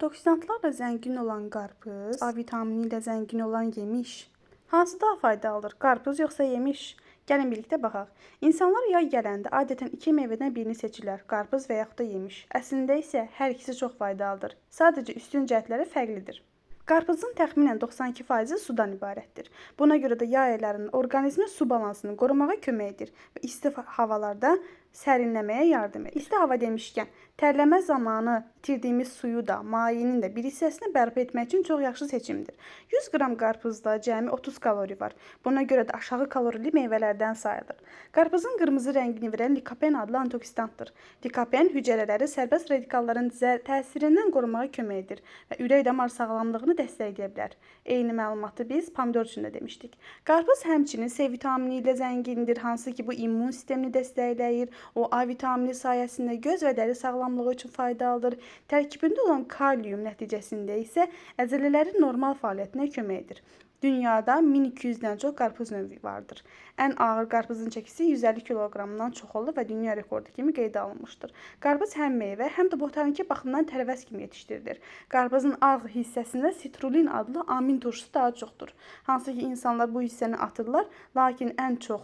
Antioksidantlarla zəngin olan qarpız, A vitamini ilə zəngin olan yemiş. Hansı daha faydalıdır, qarpız yoxsa yemiş? Gəlin birlikdə baxaq. İnsanlar yay gələndə adətən iki meyvədən birini seçirlər, qarpız və yaxud da yemiş. Əslində isə hər ikisi çox faydalıdır. Sadəcə üstün cəhətləri fərqlidir. Qarpızın təxminən 92% sudan ibarətdir. Buna görə də yay aylarında orqanizmin su balansını qorumağa kömək edir və isti havalarda sərinləməyə yardım edir. İsti hava demişkən, tərləmə zamanı itirdiyimiz suyu da, mayenin də bir hissəsini bərpa etmək üçün çox yaxşı seçimdir. 100 qram qarpızda cəmi 30 kalori var. Buna görə də aşağı kalorili meyvələrdən sayılır. Qarpızın qırmızı rəngini verən likopen adlı antioksidantdır. Likopen hüceyrələri sərbəst radikalların təsirindən qorumağa kömək edir və ürək-damar sağlamlığını dəstəkləyə bilər. Eyni məlumatı biz pomidor üçün də demişdik. Qarpız həmçinin C vitamini ilə zəngindir, hansı ki bu immun sistemini dəstəkləyir. O A vitamini sayəsində göz və dəri sağlamlığı üçün faydalıdır. Tərkibində olan kalium nəticəsində isə əzələlərin normal fəaliyyətinə kömək edir. Dünyada 1200-dən çox qarpız növü vardır. Ən ağır qarpızın çəkisi 150 kiloqramdan çox olur və dünya rekordu kimi qeydə alınmışdır. Qarpız həm meyvə, həm də botaniki baxımdan tərəvəz kimi yetişdirilir. Qarpızın ağ hissəsində sitrulin adlı amin turşusu daha çoxdur. Hansı ki insanlar bu hissəni atırlar, lakin ən çox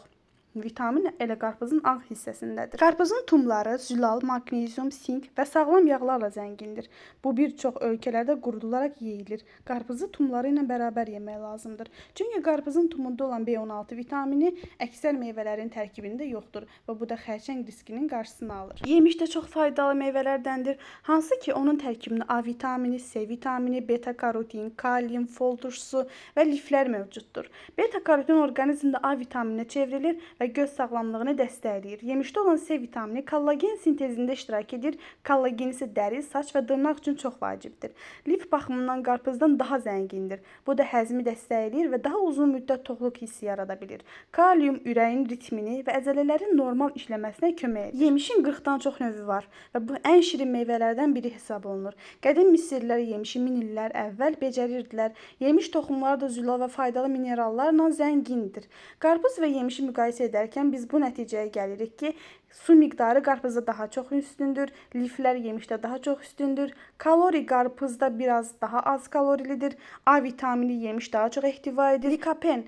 vitamin elə qarpızın ağ hissəsindədir. Qarpızın tumları zülal, maqnezium, sink və sağlam yağlarla zəngindir. Bu bir çox ölkələrdə qurudularaq yeyilir. Qarpızı tumları ilə bərabər yemək lazımdır. Çünki qarpızın tumunda olan B16 vitamini əksər meyvələrin tərkibində yoxdur və bu da xərçəng riskinin qarşısını alır. Yemiş də çox faydalı meyvələrdəndir. Hansı ki onun tərkibində A vitamini, C vitamini, beta-karotin, kalium, fol turşusu və liflər mövcuddur. Beta-karotin orqanizmdə A vitamininə çevrilir və göz sağlamlığını dəstəkləyir. Yemişdə olan C vitamini kollagen sintezində iştirak edir. Kollagen isə dəri, saç və dırnaq üçün çox vacibdir. Lif baxımından qarpızdan daha zəngindir. Bu da həzmi dəstəkləyir və daha uzun müddət toxluq hissi yarada bilir. Kalium ürəyin ritmini və əzələlərin normal işləməsinə kömək edir. Yemişin 40-dan çox növü var və bu ən şirin meyvələrdən biri hesab olunur. Qədim Misirlilər yemişi min illər əvvəl becərirdilər. Yemiş toxumları da zülal və faydalı minerallarla zəngindir. Qarpız və yemişi müqayisə edərkən biz bu nəticəyə gəlirik ki, su miqdarı qarpızda daha çox üstündür, liflər yemişdə daha çox üstündür, kalori qarpızda biraz daha az kalorilidir, A vitamini yemiş daha çox ehtiva edir, likopen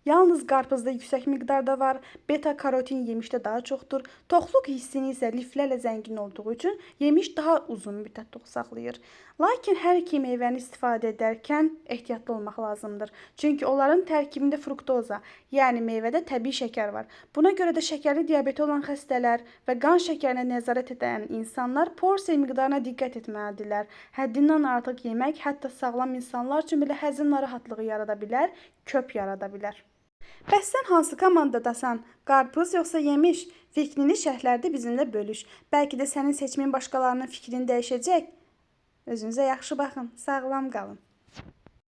yalnız qarpızda yüksək miqdarda var, beta-karotin yemişdə daha çoxdur. Toxluq hissini isə liflərlə zəngin olduğu üçün yemiş daha uzun müddət tox saxlayır. Lakin hər iki meyvəni istifadə edərkən ehtiyatlı olmaq lazımdır. Çünki onların tərkibində fruktoza, yəni meyvədə təbii şəkər var. Buna görə də şəkərli diabeti olan xəstələr və qan şəkərinə nəzarət edən insanlar porsiya miqdarına diqqət etməlidirlər. Həddindən artıq yemək hətta sağlam insanlar üçün belə həzm narahatlığı yarada bilər, köp yarada bilər. Bəs sən hansı komandadasan? Qarpız yoxsa yemiş? Fikrini şərhlərdə bizimlə bölüş. Bəlkə də sənin seçimin başqalarının fikrini dəyişəcək. Özünüzə yaxşı baxın, sağlam qalın.